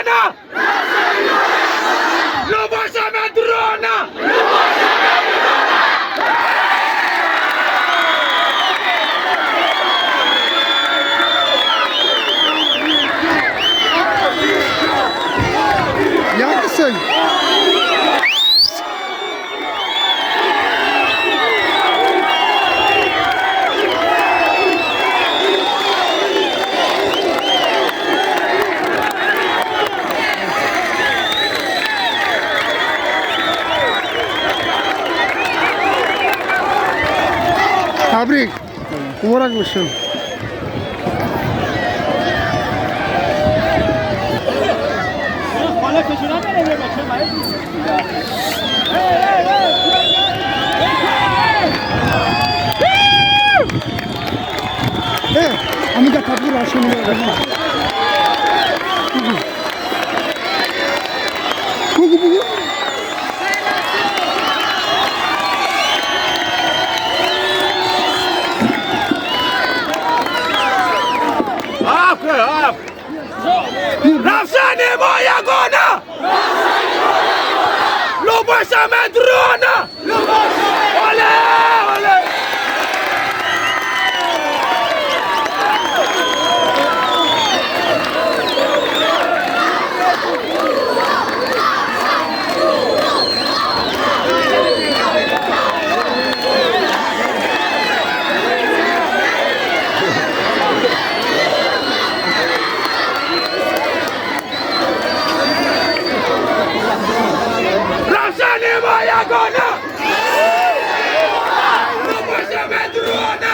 Ягона! Любоша Медрона! Як сей. Табрик, муборак бошад. Амига табрик рашон. Бугу, бугу. Ап, ап! Равшани мо ягона! Любоша Медрона! Оле, оле! Равшани мо ягона! Любоша Медрона!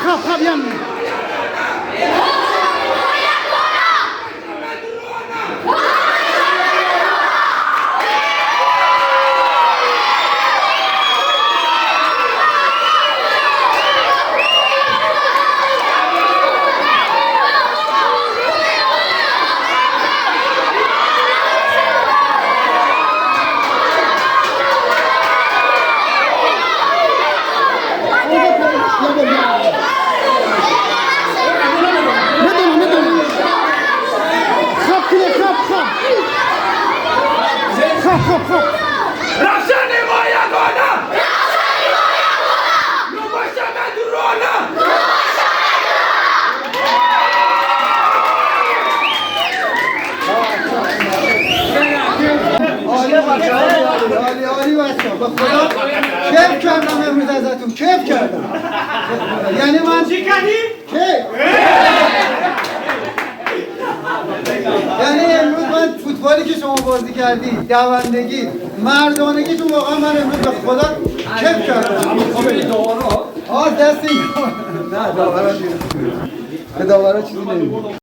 Хаб, хаб, ям. Медонам, медонам. Хаб куне, хаб, хаб. Хаб, хаб, хаб. Равшани мо ягона! Любоша Медрона! عالی، عالی، عالی. بچه، به خدا کیف کردم امروز ازتون، کیف کردم. یعنی من چی کردی؟ کیف، یعنی امروز من فوتبالی که شما بازی کردی، دوندگی، مردانگی تو، واقعا من امروز به خدا کیف کردم. آه، دست این نه، داورا، به داورا چیزی نمیگم.